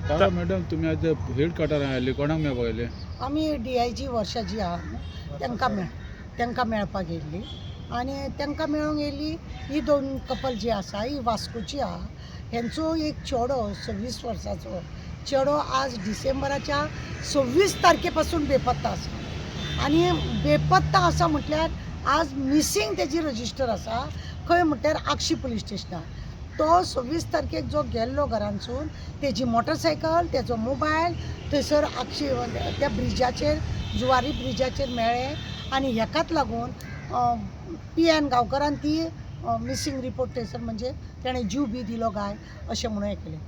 काका मॅडम, तुम्ही आज हेड क्वार्टरान आयिल्ली, कोणाक मेळपाक आयले? आमी डीआयजी वर्षा जी आहा न्हू तेंकां मेळपाक येयल्ली आनी तेंकां मेळोंक येयल्ली. ही दोन कपल जी आसा ही वास्कोची आहा. हेंचो एक चेडो, 26 वर्साचो चेडो, आज डिसेंबराच्या 26 तारखे पासून बेपत्ता आसा. आनी बेपत्ता आसा म्हटल्यार आज मिसींग तेजी रजिस्टर आसा. खंय म्हटल्यार आगशी पुलीस स्टेशनार. तो 26 तारखेक जो गेल्लो घरानसून, तेजी मोटरसायकल, तेजो मोबायल थंयसर आगशी त्या ब्रिजाचेर, जुवारी ब्रिजाचेर मेळ्ळे. आनी हेकाच लागून पी एन गांवकरान ती मिसींग रिपोर्ट थंयसर, म्हणजे तेणें जीव बी दिलो काय अशें म्हणून हें केलें.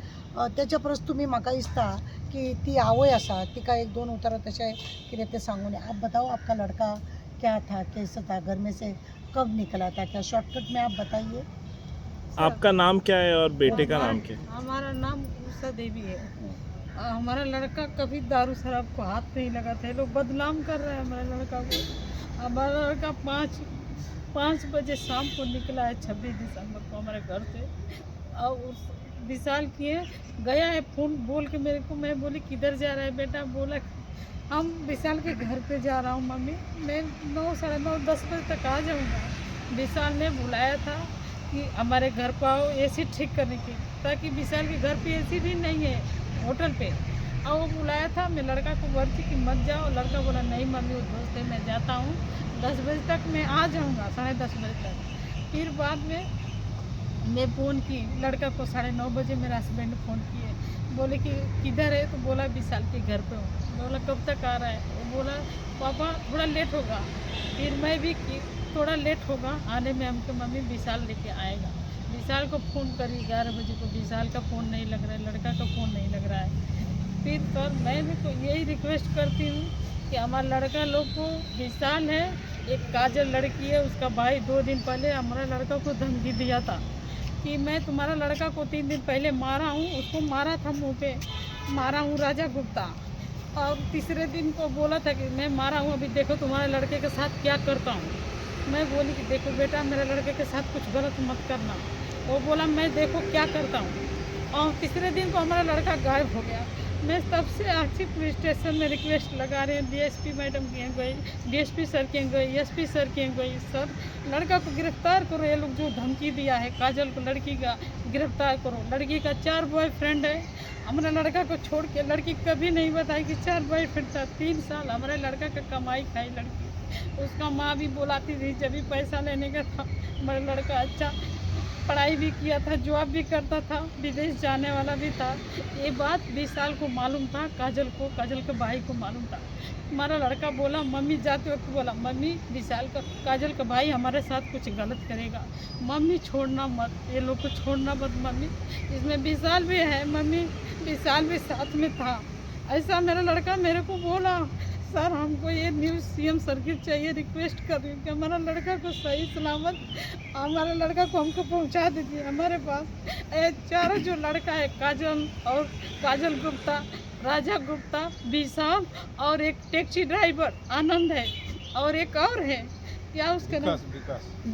तेच्या परस तुमी म्हाका दिसता की ती आवय आसा, तिका एक दोन उतरां तशें कितें तें सांगून. आप बताओ, आपका लड़का क्या था, कैसा था, घर में से कब निकला था, क्या शॉर्टकट में आप बताइए. आपका नाम क्या है और बेटे का नाम क्या है? हमारा नाम उषा देवी है. हमारा लड़का कभी दारू शराब को हाथ नहीं लगाता है. लोग बदनाम कर रहे हैं हमारे लड़का को. हमारा लड़का 5-5 बजे शाम को निकला है 26 दिसंबर को हमारे घर से और उस विशाल किए गया है फ़ोन बोल के मेरे को. मैं बोली, किधर जा रहा है बेटा? बोला, हम विशाल के घर पे जा रहा हूँ मम्मी, मैं 9, 9:30, 10 बजे तक आ जाऊँगा. विशाल ने बुलाया था कि हमारे घर पर आओ एसी ठीक करने के, ताकि विशाल के घर पे एसी भी नहीं है, होटल पे. और वो बुलाया था. मैं लड़का को बोलती कि मत जाओ. लड़का बोला, नहीं मम्मी, वो दोस्त है, मैं जाता हूँ, 10 बजे तक मैं आ जाऊँगा, 10:30 बजे तक. फिर बाद में मैं फ़ोन की लड़का को, 9:30 बजे मेरा हस्बैंड फ़ोन किए, बोले कि किधर है? तो बोला, विशाल के घर पे हूँ. बोला, कब तक आ रहा है? वो बोला, पापा, थोड़ा लेट होगा. फिर मैं भी की थोड़ा लेट होगा आने में हमको मम्मी, विशाल लेके आएगा. विशाल को फ़ोन करी 11 बजे को, विशाल का फ़ोन नहीं लग रहा है, लड़का का फ़ोन नहीं लग रहा है. फिर सर, मैं भी तो यही रिक्वेस्ट करती हूँ कि हमारा लड़का लोग को, विशाल है, एक काजल लड़की है, उसका भाई 2 दिन पहले हमारा लड़का को धमकी दिया था कि मैं तुम्हारा लड़का को 3 दिन पहले मारा हूँ. उसको मारा था, मुँह पे मारा हूँ, राजा गुप्ता. और तीसरे दिन को बोला था कि मैं मारा हूँ, अभी देखो तुम्हारे लड़के के साथ क्या करता हूँ. मैं बोली कि देखो बेटा, मेरे लड़के के साथ कुछ गलत मत करना. वो बोला, मैं देखो क्या करता हूँ. और तीसरे दिन को हमारा लड़का गायब हो गया. मैं तब से आक्षी पुलिस स्टेशन में रिक्वेस्ट लगा रही हूँ. डीएसपी मैडम के गई, डीएसपी सर के गई, एसपी सर के गई, सर, लड़का को गिरफ्तार करो. ये लोग जो धमकी दिया है काजल को, लड़की का गिरफ्तार करो. लड़की का चार बॉयफ्रेंड है हमारा लड़का को छोड़ के. लड़की कभी नहीं बताई कि चार बॉयफ्रेंड था. 3 साल हमारे लड़का का कमाई खाई लड़की. उसका माँ भी बुलाती थी जब भी पैसा लेने का था. हमारा लड़का अच्छा पढ़ाई भी किया था, जॉब भी करता था, विदेश जाने वाला भी था. ये बात 20 साल को मालूम था, काजल को, काजल के भाई को मालूम था. हमारा लड़का बोला, मम्मी, जाते वक्त बोला, मम्मी, विशाल का, काजल का भाई हमारे साथ कुछ गलत करेगा, मम्मी, छोड़ना मत, ये लोग को छोड़ना मत मम्मी, इसमें विशाल भी है मम्मी, विशाल भी साथ में था. ऐसा मेरा लड़का मेरे को बोला. सर, हमको ये न्यूज़ सीएम सर की चाहिए. रिक्वेस्ट कर रही हूँ कि हमारा लड़का को सही सलामत, हमारे लड़का को हमको पहुंचा दीजिए हमारे पास. ये चारों जो लड़का है, काजल और काजल गुप्ता, राजा गुप्ता, विशाल और एक टैक्सी ड्राइवर आनंद है और एक और है, क्या उसका नाम,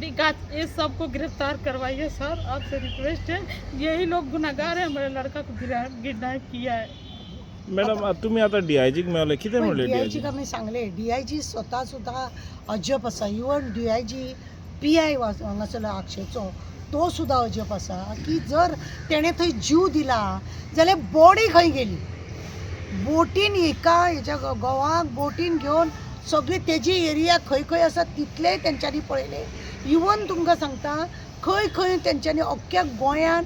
विकास, ये सबको गिरफ्तार करवाइए सर, आपसे रिक्वेस्ट है. यही लोग गुनाहगार है, हमारे लड़का को किडनैप किया है. मॅडम, तुम्ही आता डीआयजीक मेवले, कितें म्हणलें डीआयजी? डीआयजीक आमी सांगले. डीआयजी स्वता सुद्दां अजब आसा. इवन डीआयजी पीआय हांगासरलो आगशेचो, तो सुद्दां अजब आसा की जर तेणें थंय जीव दिला जाल्यार बॉडी खंय गेली? बोटीन एका हेच्या गोवाक बोटीन घेवन सगळी तेजी एरिया खंय खंय आसा तितलेय तेंच्यांनी पळयलें. इवन तुमकां सांगता, खंय खंय तेंच्यांनी अख्ख्या गोंयान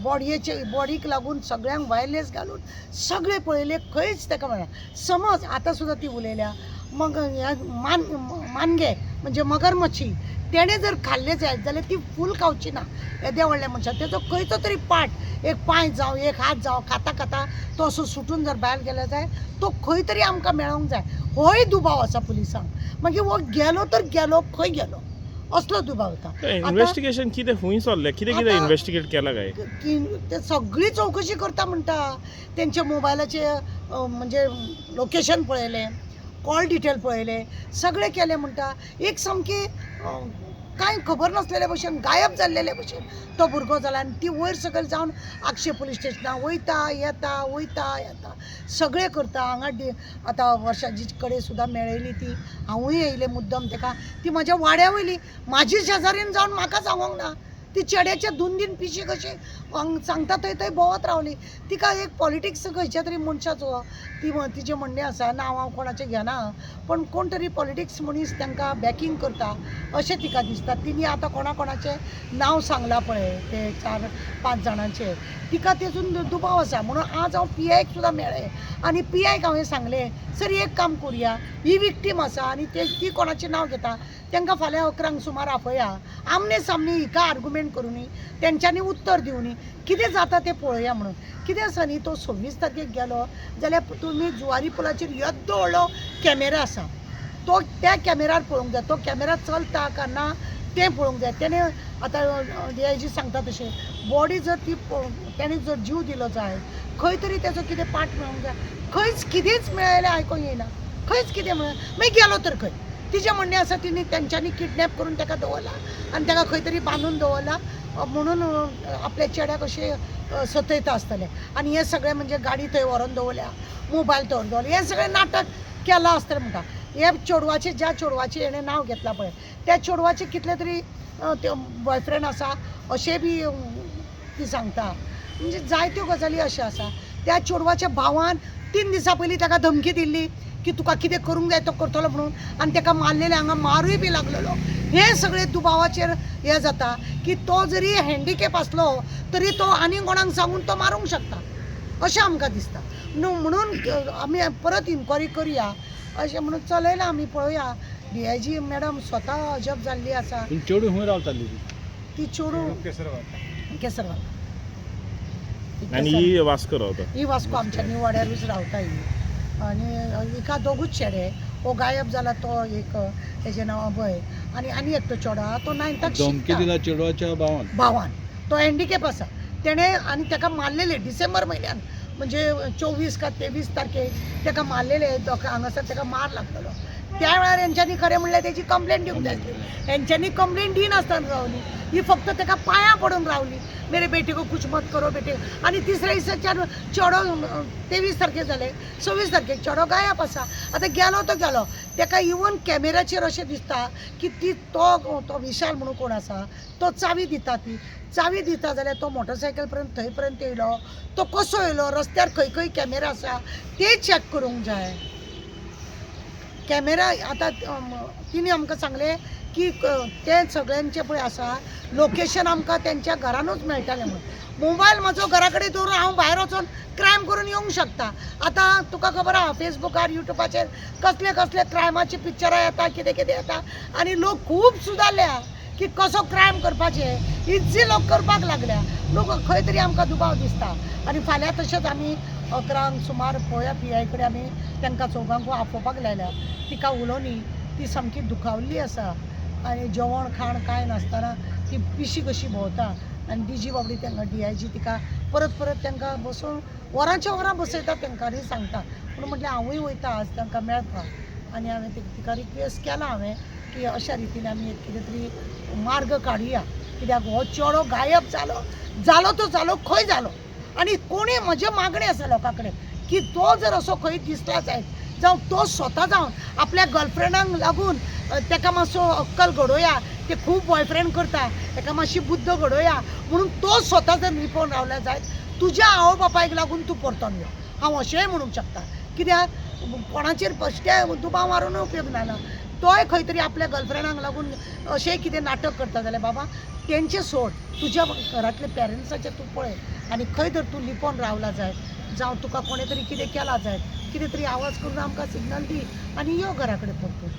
बॉडयेचे, बॉडीक लागून सगळ्यांक वायरलेस घालून सगळें पळयलें, खंयच ताका मेळना. समज आतां सुद्दां ती उलयल्या, मग ह्या मान मानगे म्हणजे मगरमच्छी तेणें जर खाल्लें जायत जाल्यार ती फूल खावची ना येद्या व्हडल्या मनशाक. तेजो खंयचो तरी पार्ट, एक पांय जावं, एक हात जावं, खाता खाता तो असो सुटून जर भायर गेलो जाय, तो खंय तरी आमकां मेळोंक जाय, होय दुबाव आसा पुलिसांक. मागीर हो गेलो तर गेलो खंय गेलो, असलो दुबाव येता. इन्व्हेस्टिगेशन कितें खंय चल्लें, कितें कितें इन्व्हेस्टिगेट केलां काय? की ते सगळी चवकशी करता म्हणटा. तेंच्या मोबायलाचे म्हणजे लोकेशन पळयलें, कॉल डिटेल पळयले, सगळें केलें म्हणटा. एक सामकी कांय खबर नासलेले भशेन, गायब जाल्लेले भशेन तो भुरगो जाला. आनी ती वयर सकयल जावन आगशे पुलीस स्टेशनाक वयता येता वयता येता सगळें करता. हांगा आतां वर्षाजी कडेन सुद्दां मेळयली ती, हांवूय येयलें मुद्दम तेका. ती म्हाज्या वाड्या वयली, म्हाजी शेजारीन जावन म्हाका सांगोंक ना. ती चेड्याच्या 2 दिन पिशी कशी सांगता थंय थंय भोंवत रावली. तिका एक पॉलिटिक्स खंयच्या तरी मनशाचो, ती तिचें म्हणणें आसा, नांव हांव कोणाचें घेना, पण कोण तरी पॉलिटिक्स मनीस तांकां बॅकींग करता अशें तिका दिसता. तिणी आतां कोणा कोणाचें नांव सांगलां पळय, ते 4-5 जाणांचें, तिका तेजून दुबाव आसा. म्हणून आज हांव पी आयक सुद्दां मेळ्ळें आनी पी आयक हांवें सांगलें, सर एक काम करुया, ही विक्टीम आसा आनी ती कोणाचें नांव घेता तांकां फाल्यां 11 सुमार आपया, आमने सामने हिका आर्गुमेंट करुनी तेंच्यांनी उत्तर दिवनी, कितें जाता तें पळोवया म्हणून. कितें आसा न्ही, तो 26 तारखेक गेलो जाल्यार तुमी जुवारी पुलाचेर येद्दो व्हडलो कॅमेरा आसा, तो त्या कॅमेरार पळोवंक जाय, तो कॅमेरा चलता काय ना तें पळोवंक जाय. तेणें आतां डी I जी सांगता तशें बॉडी जर ती तेणें जर जीव दिलो जाय, खंय तरी तेजो कितें पार्ट मेळोंक जाय. खंयच कितेंच मेळ्ळें आयकोंक येयना, खंयच कितें मेळ्ळें. मागीर गेलो तर खंय, तिचें म्हणणें आसा तिणी तेंच्यांनी किडनॅप करून ताका दवरला आनी ताका खंय तरी बांदून दवरला म्हणून आपल्या चेड्याक अशें सतयता आसतलें. आनी हें सगळें म्हणजे गाडी थंय व्हरोन दवरल्या, मोबायल थंय व्हरोन दवरला, हें सगळें नाटक केलां आसतलें म्हणटा. हे चेडवाचें, ज्या चेडवाचें हेणें नांव घेतलां पळय, त्या चेडवाचें कितले तरी ते बॉयफ्रेंड आसा अशें बी ती सांगता. म्हणजे जायत्यो गजाली अश्यो आसा. त्या चेडवाच्या भावान 3 दिसां पयलीं ताका धमकी दिल्ली की तुका कितें करूंक जाय तो करतलो म्हणून, आनी ताका मारलेलें, हांगा मारूय बी लागलेलो. हें सगळें दुबावाचेर हें जाता की तो जरी हँडिकॅप आसलो तरी तो आनी कोणाक सांगून तो मारूंक शकता अशें आमकां दिसता. न्हू म्हणून आमी परत इन्क्वायरी करुया अशें म्हणून चलयलां आमी, पळोवया. डी I G madam स्वता अजब जाल्ली आसा. पूण चेडूं खंय रावताली ती चेडूं केसरवाल. आनी ही वास्को रावता, ही वास्को आमच्या न्यू वाड्यारूच रावता ही. आनी हिका दोगूच चेडे, हो गायब जाला तो एक, तेजें नांव अभय, आनी आनी एकटो चेडो आहा तो 9थाक धमकी दिला चेडवाच्या भावान, भावान, तो हँडिकॅप आसा तेणें, आनी ताका मारलेलें डिसेंबर म्हयन्यान, म्हणजे 24 का 23 तारखेक ताका मारलेलें. हांगासर ताका मार लागलेलो. त्या वेळार हेंच्यांनी खरें म्हणल्यार तेजी कंप्लेन दिवंक जाय आसली. हेंच्यांनी कंप्लेन दिनासतना रावली, ही फक्त ताका पांयां पडून रावली, मेरे बेटे को कुछ मत करो बेटे. आनी तिसऱ्या दिसाच्यान चेडो 23 तारखेक जालें, 26 तारखेक चेडो गायब आसा. आतां गेलो तो गेलो, ताका इवन कॅमेराचेर अशें दिसता की ती तो विशाल म्हणून कोण आसा तो चावी दिता, ती चावी दिता जाल्यार तो मोटरसायकल पर्यंत थंय पर्यंत येयलो, तो कसो येयलो, रस्त्यार खंय खंय कॅमेरा आसा ते चॅक करूंक जाय. कॅमेरा आतां तिणें आमकां सांगलें की ते सगळ्यांचे पळय आसा लोकेशन आमकां तेंच्या घरानूच मेळटालें म्हणून. मोबायल म्हाजो घरा कडेन दवरून हांव भायर वचोन क्रायम करून येवंक शकता. आतां तुका खबर आहा फेसबुकार युट्यूबाचेर कसले कसले क्रायमाची पिक्चरां येता, कितें कितें येता, आनी लोक खूब सुदारल्या की कसो क्रायम करपाचें इझी लोक करपाक लागल्या. लोक खंय तरी आमकां दुबाव दिसता. आनी फाल्यां तशेंच आमी 11 सुमार पळोवया पी I कडेन आमी तांकां चौगांकूय आपोवपाक लायल्या. तिका उलोवनी, ती सामकी दुखावल्ली आसा आनी जेवण खाण कांय नासतना ती पिशी कशी भोंवता. आनी डी जी बाबडी तांकां डी I जी तिका परत परत तांकां बसोवन वरांच्या वरां बसयता तांकां आनी सांगता. पूण म्हटलें हांवूय वयता आज तांकां मेळपाक, आनी हांवें तिका रिक्वेस्ट केला हांवें की अशा रितीन आमी एक कितें तरी मार्ग काडुया, कित्याक हो चेडो गायब जालो, जालो तो जालो, खंय जालो. आनी कोणी म्हजें मागणें आसा लोकां कडेन की तो जर असो खंय दिसला जायत जावं तो स्वता जावन आपल्या गर्लफ्रेंडाक लागून ताका मातसो अक्कल घडोवया, ते खूब बॉयफ्रेंड करता, ताका मातशी बुद्द घडोवया म्हणून तो स्वता जर लिपोवन रावला जायत, तुज्या आवय बापायक लागून तूं परतोन यो, हांव अशेंय म्हणूंक शकता. कित्याक कोणाचेर बेश्टे दुबाव मारून उपयोग ना, तोय खंय तरी आपल्या गर्लफ्रेंडाक लागून अशें कितें नाटक करता जाल्यार बाबा तेंचें सोड, तुज्या घरांतल्या पेरंट्साचें तूं पळय. आनी खंय जर तूं लिपोवन रावला जायत, जावं तुका कोणें तरी कितें केलां जायत, कितें तरी आवाज करून आमकां सिग्नल दी आनी यो घरा कडेन परतून.